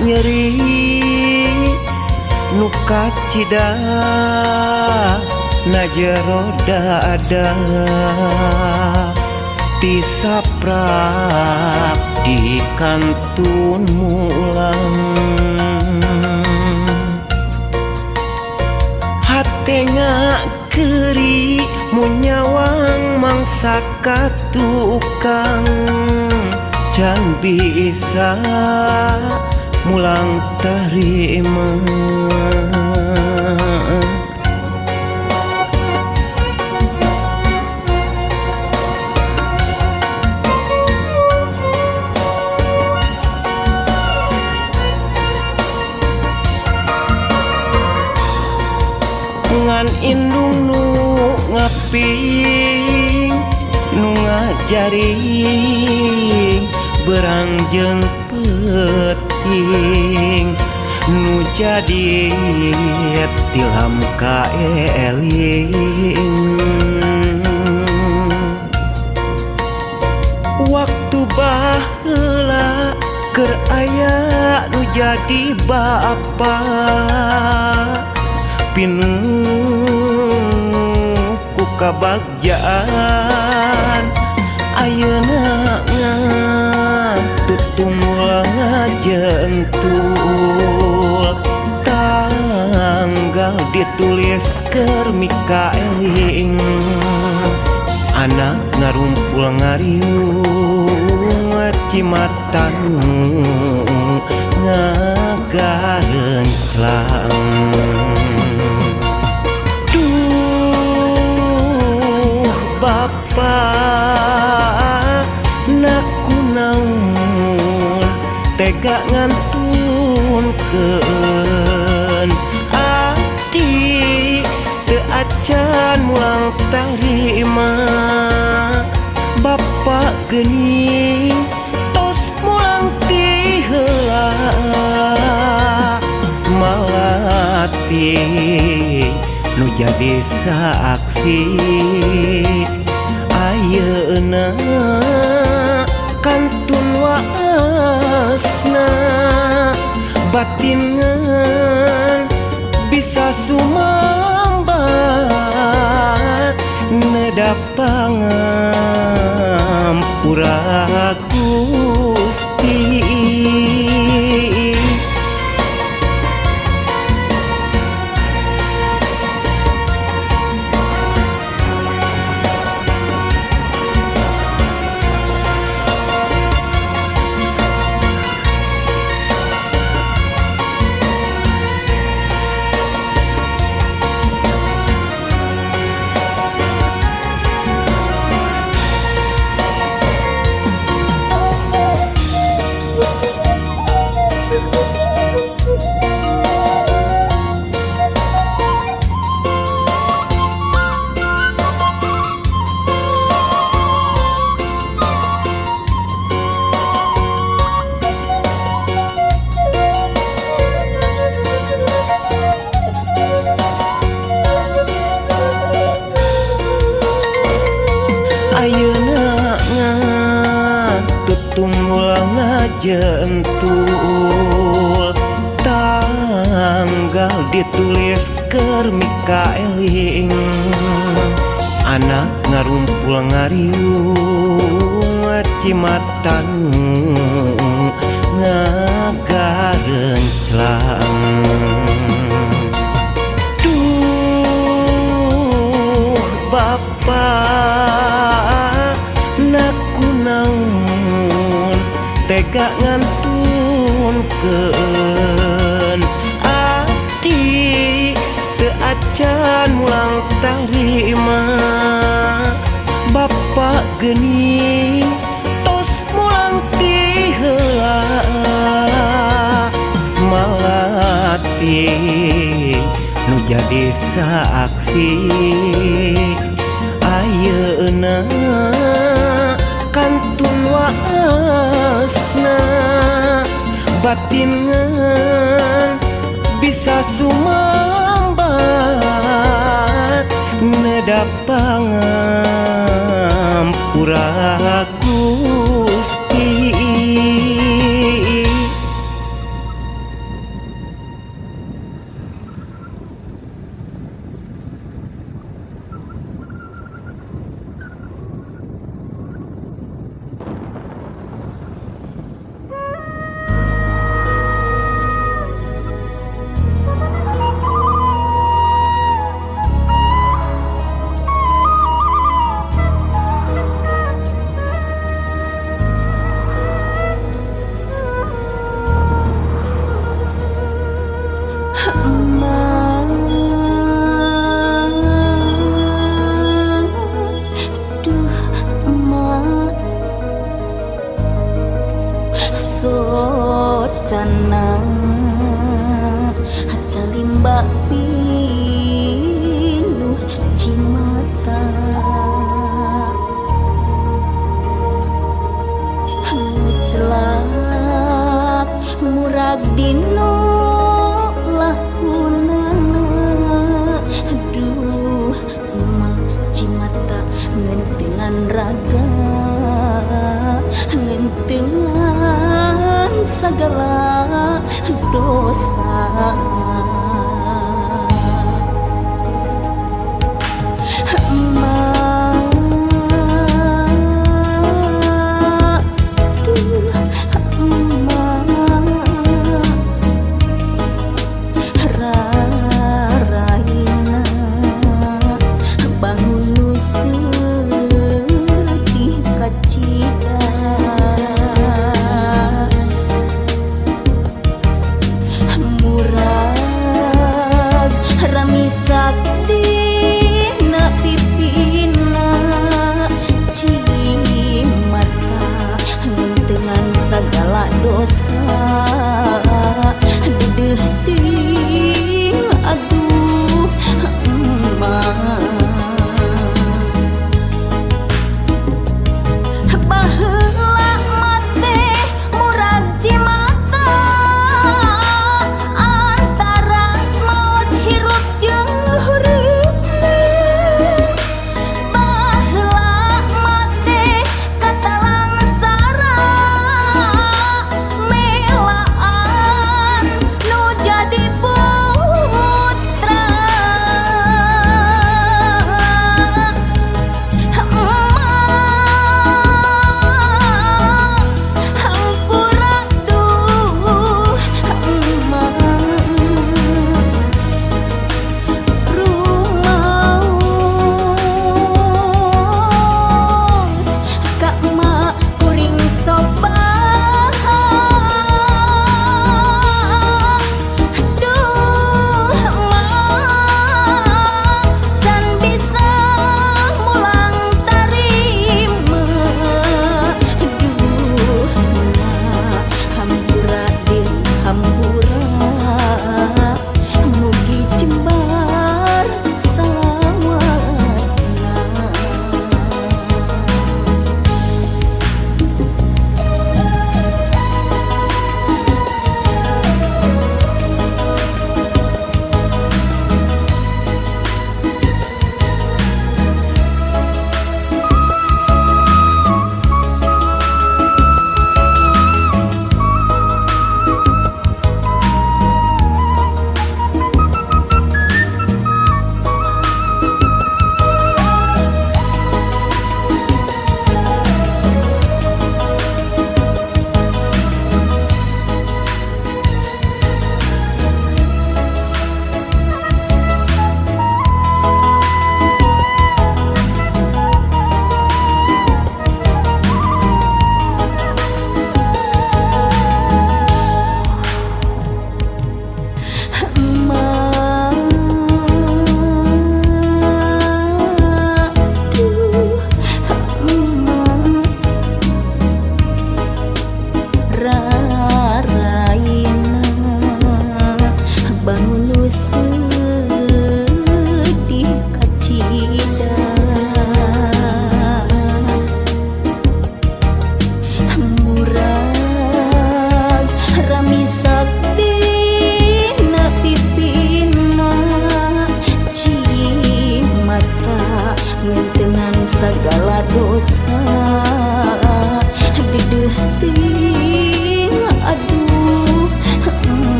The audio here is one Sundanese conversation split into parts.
Nyeri nu kacida na jero dada ti saprak di kantun mulang hate ngakeri munyawang mangsa katukang can bisa mulang tarima. Ngan indung nu ngaping nu ngajaring berang jeung peuting nu jadi tilam kaeling. Waktu baheula keur aya nu jadi bapa pinuh ku kabagjaan ayeuna tutungul ngajentul tanggal ditulis keur mikaeling anak ngarumpul ngariung cimatan ngagarenclang. Duh bapa naku naon tega ngantunkeun abdi teu acan mulang tarima bapa geuning tos mulang ti heula malati nu jadi saksi ayeuna kantun waasna batin ngan bisa sumambat neda pangampura Gusti. Ayeuna tutungul ngajentul tanggal ditulis keur mikaeling anak ngarumpul ngariung cimatan ngagarenclang. Duh bapa naku naon tega ngantunkeun abdi teu acan mulang tarima bapa geuning tos mulang ti heula malati nu jadi saksi ayeuna kantun waasna batin ngan bisa sumambat neda pangampura Gusti. Socana calimba pinuh cimata ngeclak murag dino lahunana. Aduh emak cimata ngentengan raga ngentengan segala dosa. Emak, duh emak, raraina bangun nu sedih kacida. Murag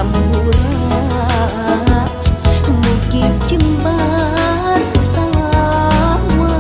Hampura mugi jembar salawasna.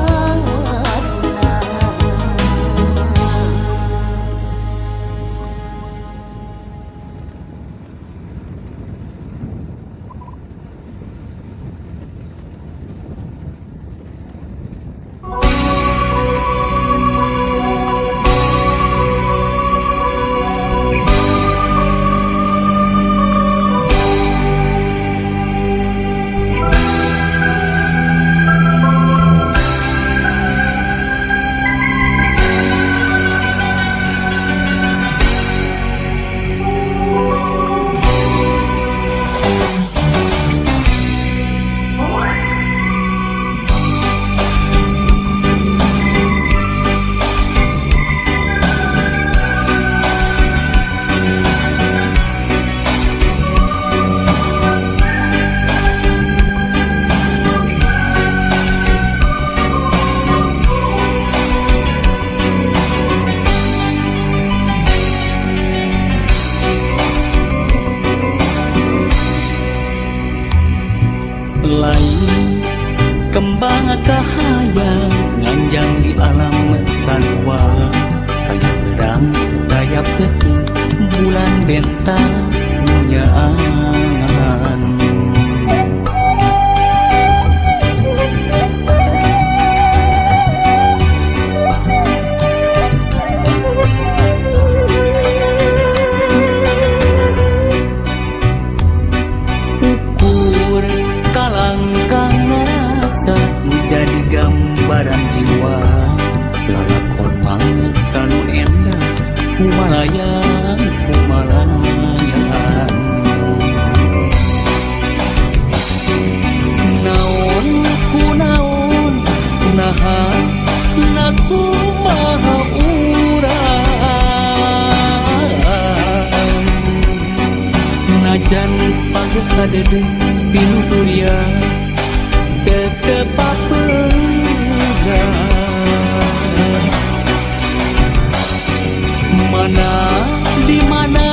Lain kembang kahayang nganjang di alam sanua, taya berang taya peuting bulan bentang nyaangan. Ukur kalangkang rasa menjadi gambaran jiwa, lalakon mangsa nu endah humalayang humalayang. Naon ku naon naha nakumaha urang, najan pagkadede pinuturia tetep papegang. Mana di mana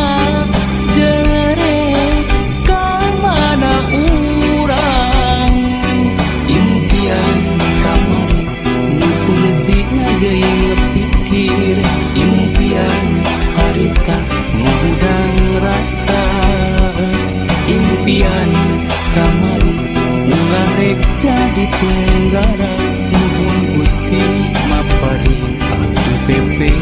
jere ka mana urang, impian kamari nu kungsi ngageuing pikir, impian harita ngahudang rasa, impian kamari ulah rek jadi tunggara, nuhun Gusti mapari abdi pepe.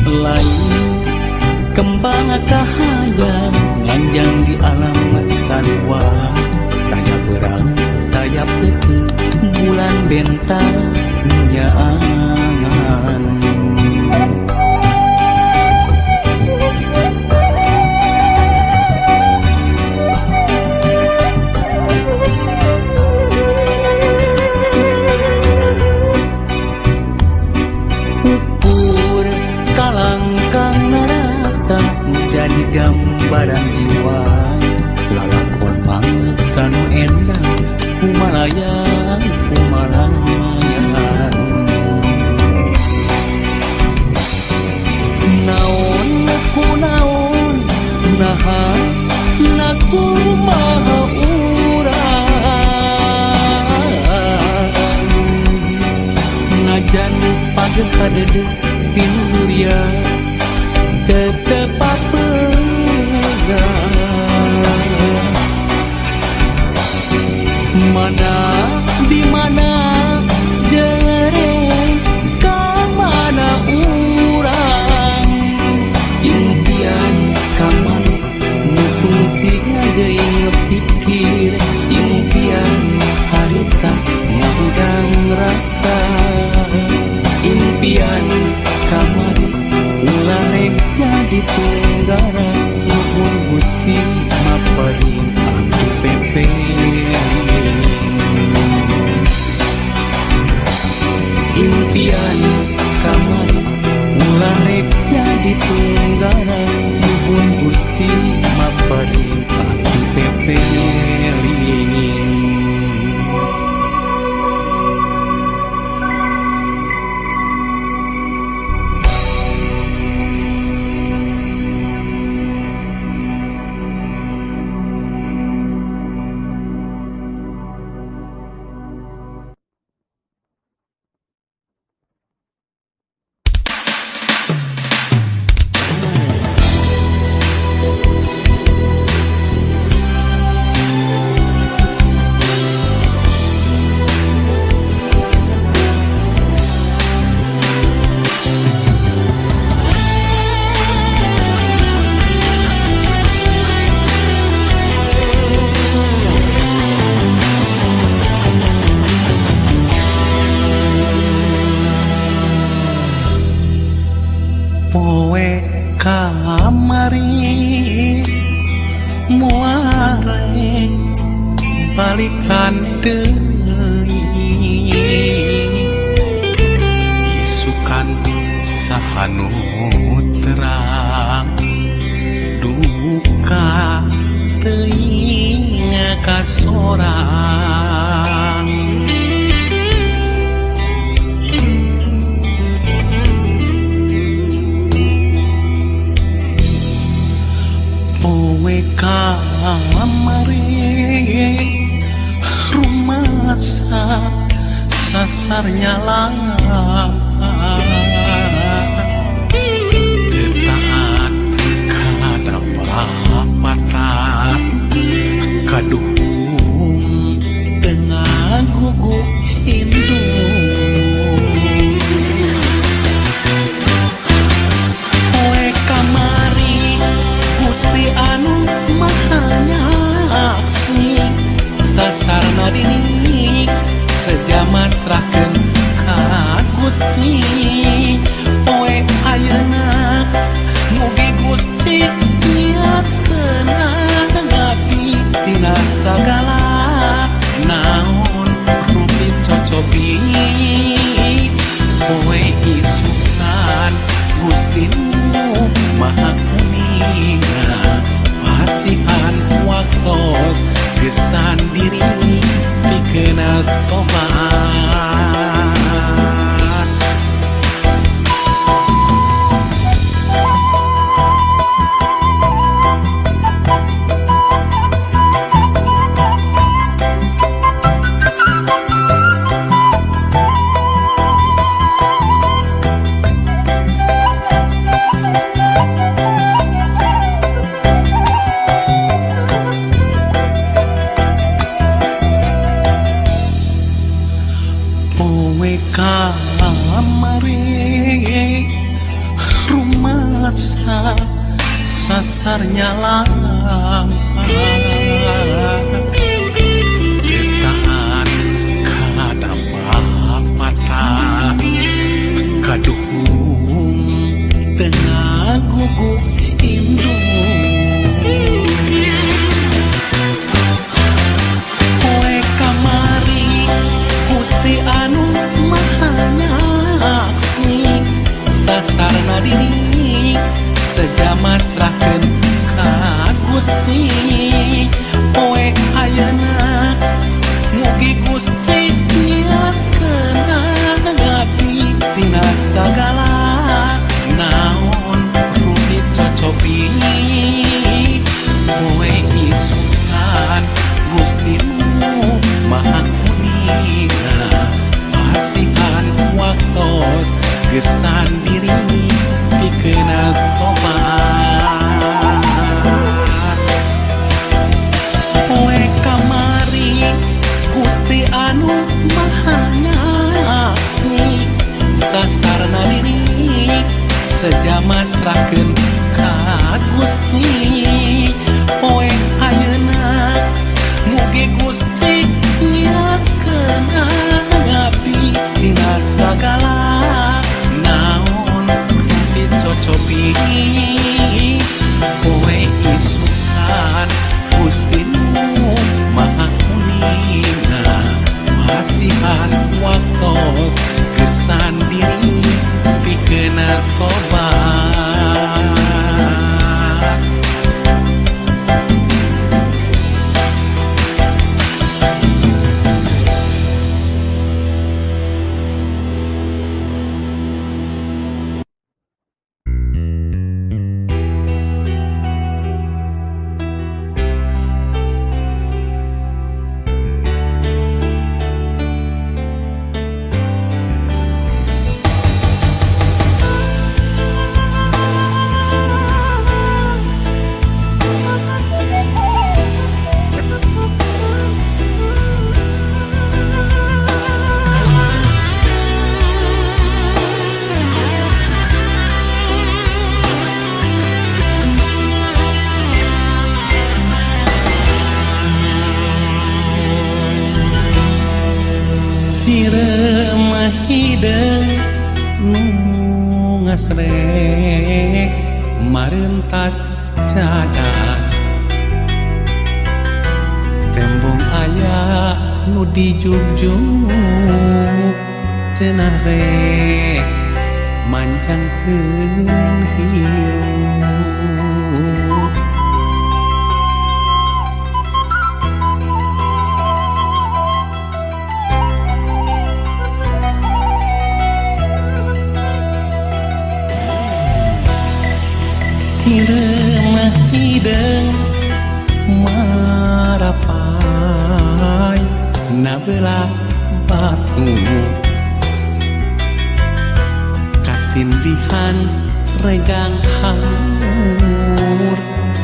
Lain kembang kahayang nganjang di alam sanua, taya berang taya peuting bulan bentang nyaangan. Ukur kalangkang narasa menjadi gambaran jiwa, lalakon mangsa nu endah humalayang humalayang. Naon ku naon naha nakumaha urang, najan pagkadede pinuria tetep papegang. Mana di mana jere ka mana urang, impian kamari nu kungsi ngageuing pikir, impian harita ngahudang rasa. tenggara nuhun Gusti maparin abdi pepeling. Impian kamari ulah rek jadi tenggara nuhun Gusti maparin abdi pepeling. Poe kamari muare balikan deui isukan sahanu terang duka teuing ka sorang. Poe kamari rumasa sasarnya lama teu taat kana parapatan kaduhung teu ngagugu indung. Poe kamari Gusti anu maha nyaksi sasarna diri sejama serahkeun ka Gusti. Poe ayeuna mugi Gusti nyiatkeun abdi tina sagala naon rupi cocobi. Poe isukan Gusti nu maha kuninga pasihan waktos gesan diri pikeun tobat. Poe kamari rumasa sasarnya lampa teu taat kana papatan kaduhung teu ngagugu indung. Poe kamari Gusti anu maha nyaksi sasarna diri sejama serahkeun ka Gusti. Poe ayeuna mugi Gusti nyiatkeun abdi tina sagala naon rupi cocobi. Poe isukan Gusti nu maha kuninga pasihan waktos gesan diri pikeun tobat. Poe kamari Gusti anu maha nyaksi sasarna diri sejama serahkeun ka Gusti. Poe ayeuna mugi Gusti nyiatkeun abdi tina sagala naon rupi cocobi. Ngasrek marentas cadas tembong aya nu dijugjug cenah rek manjangkeun hirup. Sireumah hideung marapai nabelah batu katindihan regang hanggur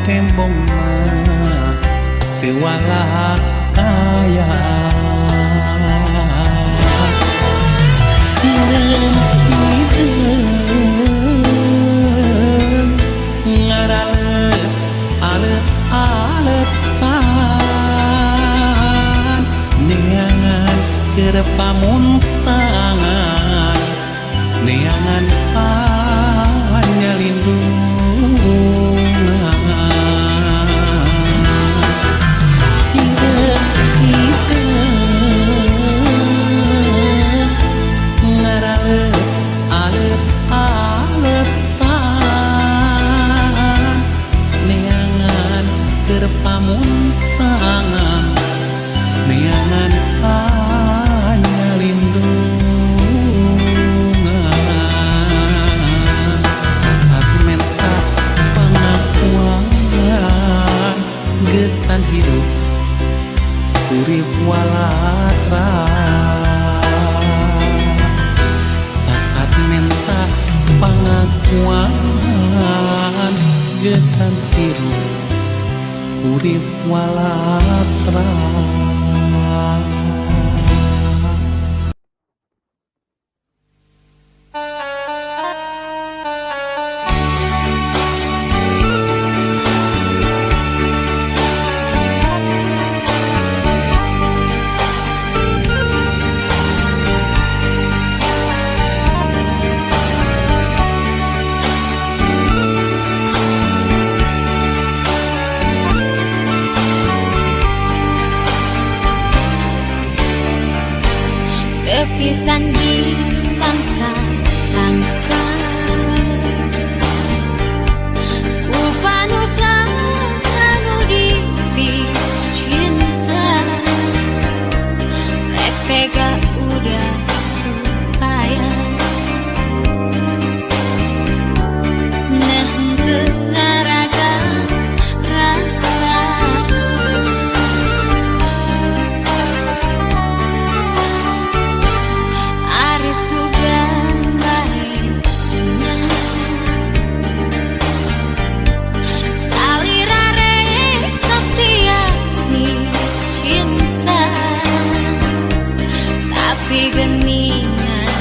tembong mah teu walak aya. Sireumah hideung ngaraleut alet-aletan neangan keur pamuntangan neangan panyalindungan. Hideung hideung ngaraleut alet-aletan neangan keur pamuntangan neangan panyalindungan. Sasat menta pangakuan gesan hirup urip walatra. Sasat menta pangakuan gesan hirup urip walatra. Kepisan disangka-sangka ku panutan anu dipicinta rek tega udah supaya nah henteu ngaraga rasa. Tapi geningan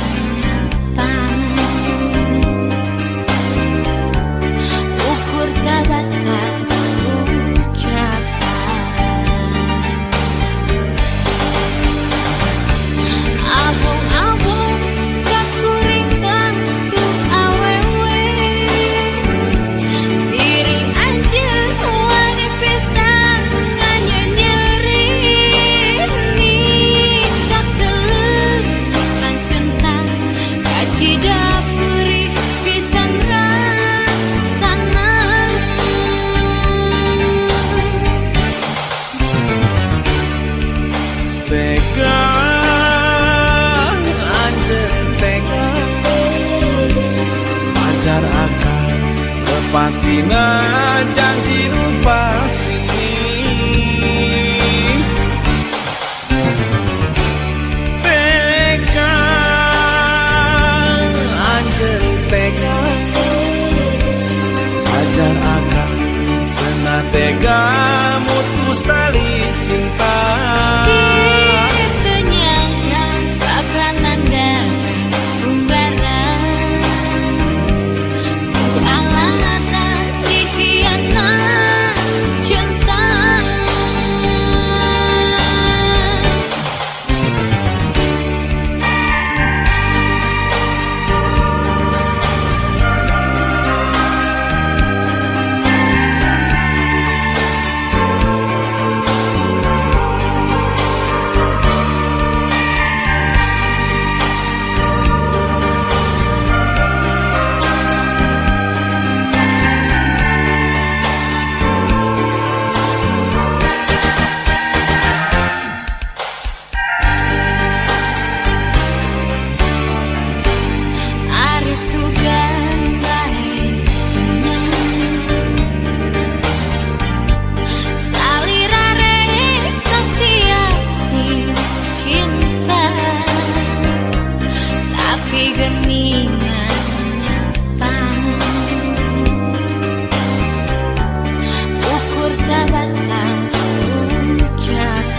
tangan ukur sebatas ucapan. Abong-abong kakuring tangtu awewe diri anjeun wani pisan nganyenyeri kacida perih pisan rasana. Tega anjeun tega pacar akal lepastina janji nu pasti. Tega anjeun tega pacar akal cenah tega mutus tali cinta. Kitu nyangka bakalan datang tumbaran ku alatan dikhianat cinta. Tapi geningan nyatana ukur sabatas ucapan.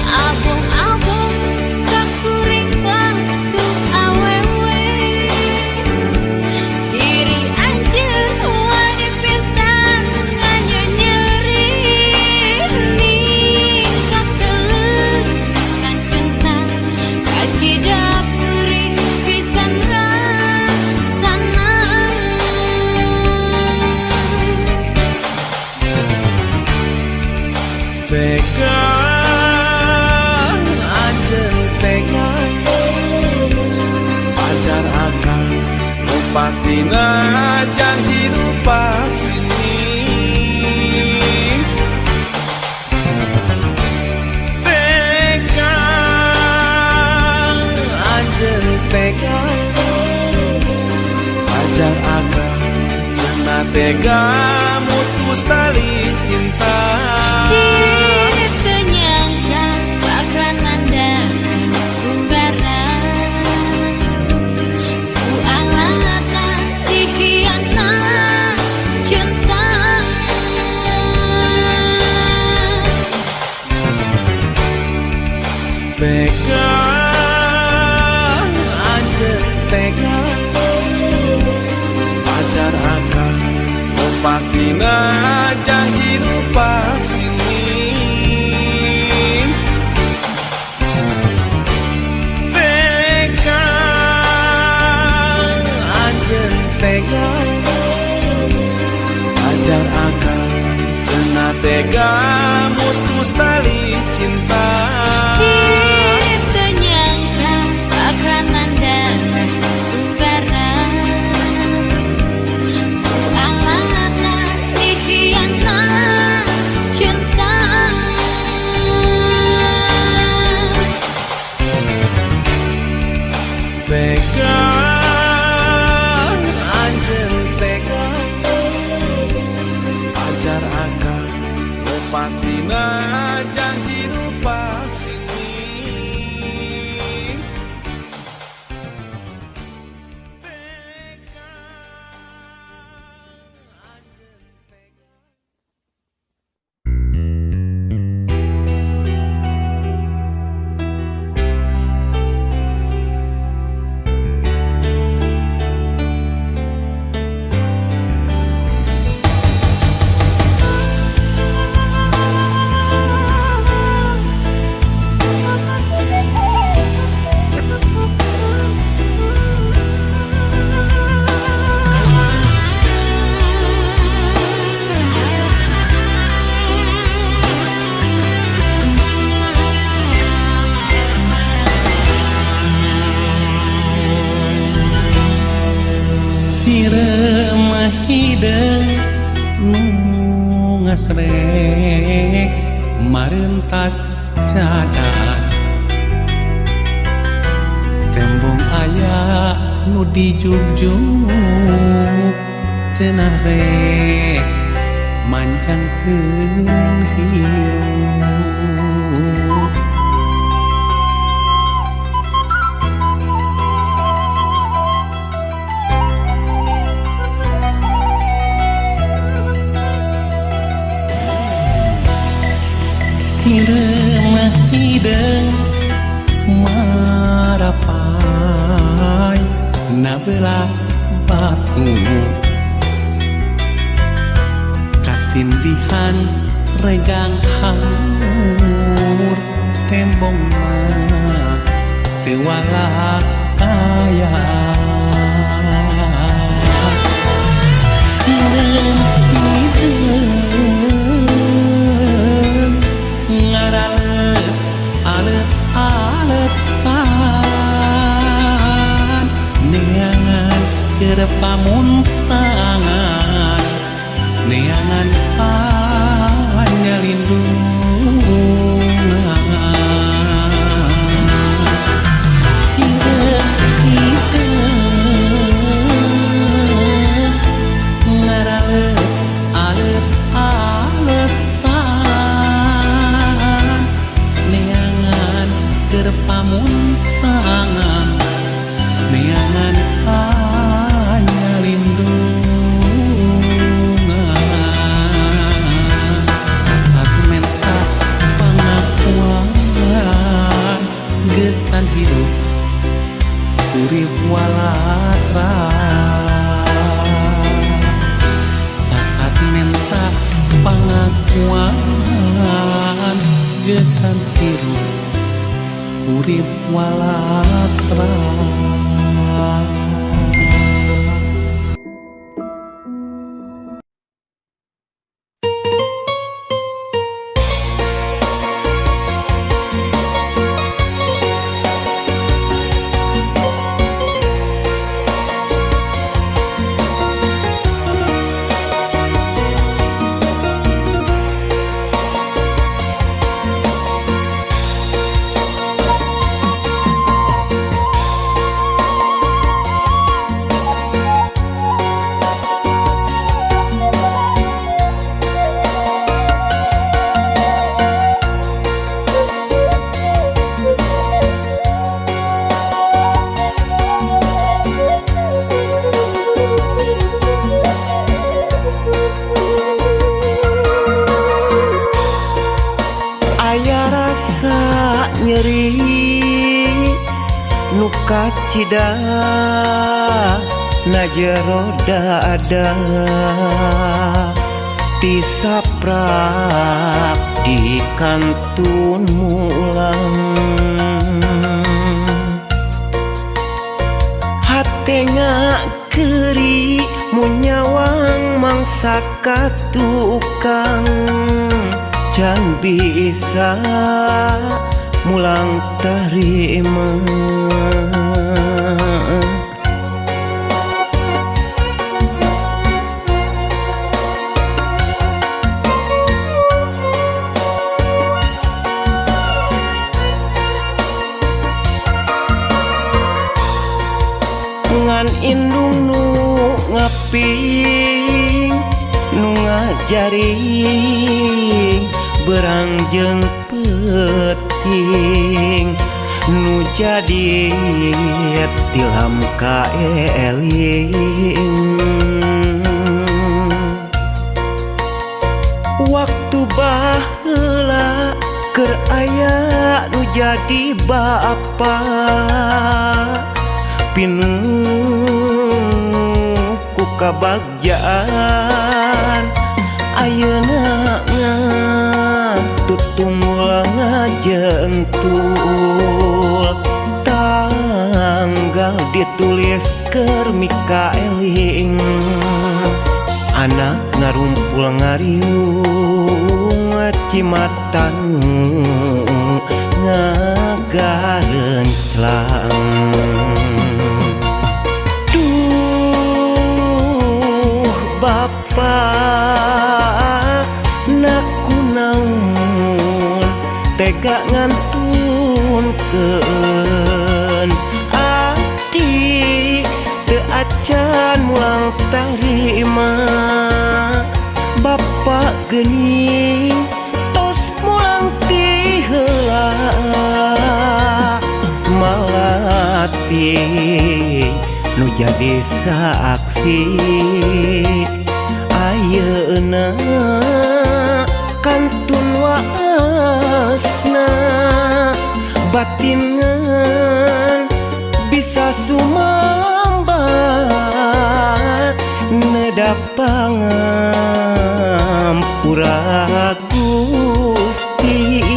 Abong-abong kakuring batu awewe, diri anjeun wani pisan nganyeri ningkatkeun kan cinta kacida perih pisan rasana. Tega anjeun tega pacar akang nu pastina janji nu pasini. Tega anjeun tega pacar akang cenah tega mutus tali cinta. Teu nyangka bakal mandak tunggaran ku alatan dikhianat cinta. Tega anjeun tega pacar akang nu pastina janji nu pasini. Tega anjeun tega pacar akang cenah tega mutus tali cinta. Teu nyangka bakal mandak tunggaran ku alatan dikhianat cinta. Tega anjeun tega pacar akang nu pastina janji nu pasini. Tega anjeun tega. Siremah hideung nu ngasrek marentas cadas tembong aya nu dijugjuk cenah rek manjangkeun hirup. Siremah hideung marapai nabelah batu katindihan regang hanggur tembong mah teu walak aya. Sireum hideung ngaralet alet aletan neangan keur pamuntangan neangan panyalindungan. Hideung hideung ngaralet alet aletan neangan Keur pamuntangan neangan hanya sasat menta pengakuan gesan hirup urip walatra sasat menta pengakuan gesan hirup urip walatra. Aya rasa nyeri nu kacida na jero dada ti saprak di kantun mulang hate ngakeuri munyawang mangsa ka tukang can bisa mulang tarima. Ngan indung nu ngaping nu ngajaring berang jeung peuting nu jadi tilam kaeling waktu baheula keur aya nu jadi bapa pinuh ku kabagjaan ayeuna tutungul ngajentul tanggal ditulis keur mikaeling anak ngarumpul ngariung cimatan ngagarenclang. Duh bapa naku naon tega ngantunkeun ati teu acan mulang tarima bapa geuning tos mulang ti heula malati nu jadi saksi ayeuna kantun waasna batin ngan bisa sumambat neda pangampura Gusti.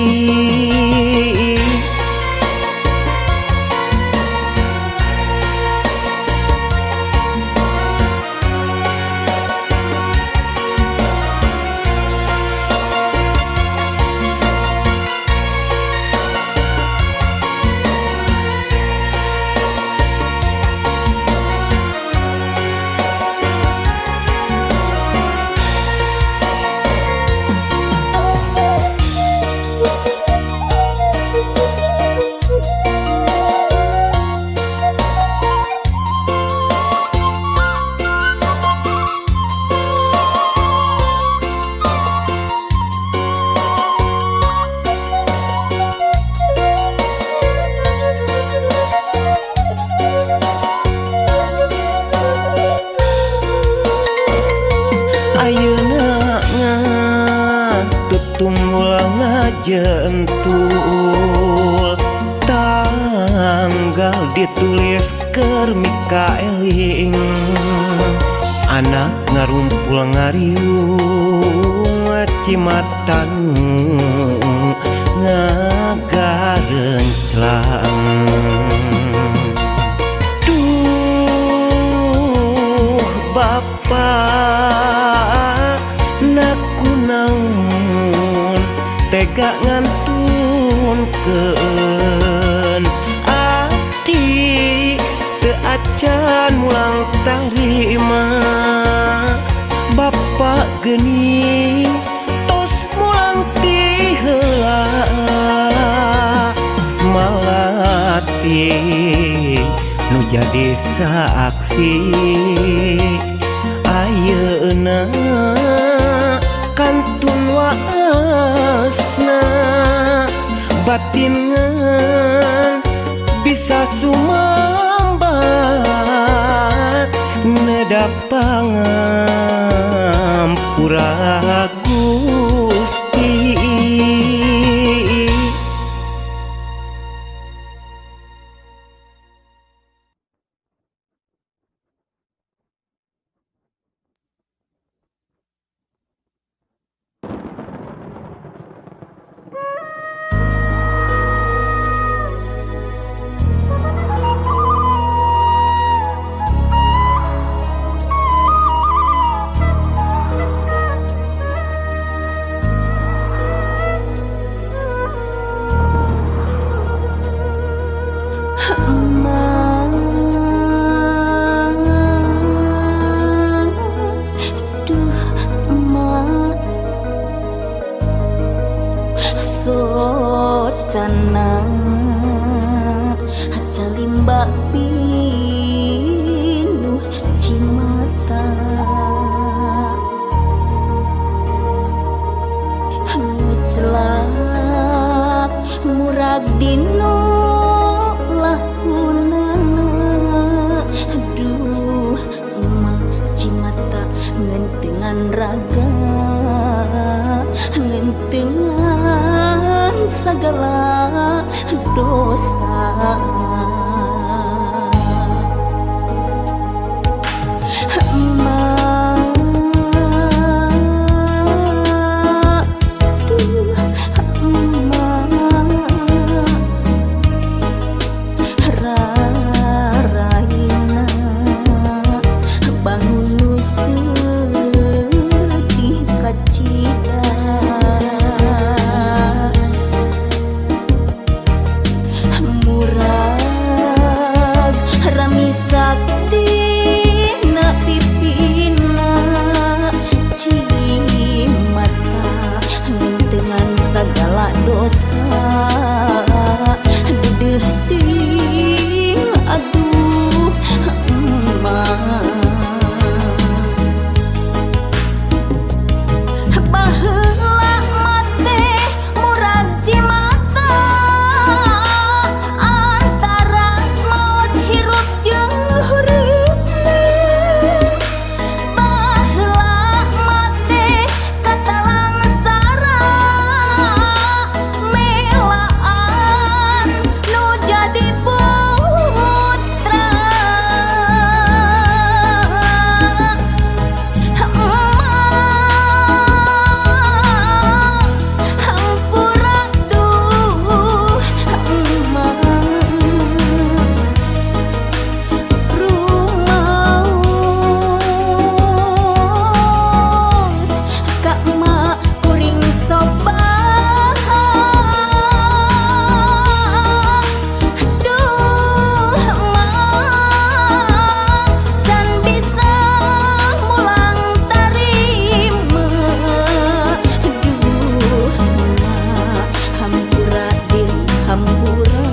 Ditulis keur mikaeling anak ngarumpul ngariung cimatan ngagarenclang. Duh Bapak nakunaon tega ngantunkeun abdi teu acan mulang tarima. Bapak geuning tos mulang ti heula malati nu jadi saksi ayeuna kantun waasna batin ngan bisa sumambat neda pangampura Gusti. Socana calimba pinuh cimata nguclak murag dino lahunana. Aduh emak cimata ngentengan raga ngentengan segala dosa. Emak, duh emak, raraina bangun nu sedih kacida. Murag ramisak dina pipina cimata ngentengan segala dosa dedeuh ting aduh emak. Baheula mate murag cimata antara maot hirup jeung huripna. Baheula mate katalangsara melaan nu jadi putra. Emak, hampura duh emak, rumaos ka emak kuring sobat. Duh emak, can bisa mulang tarima. Duh emak, hampura diri hampura.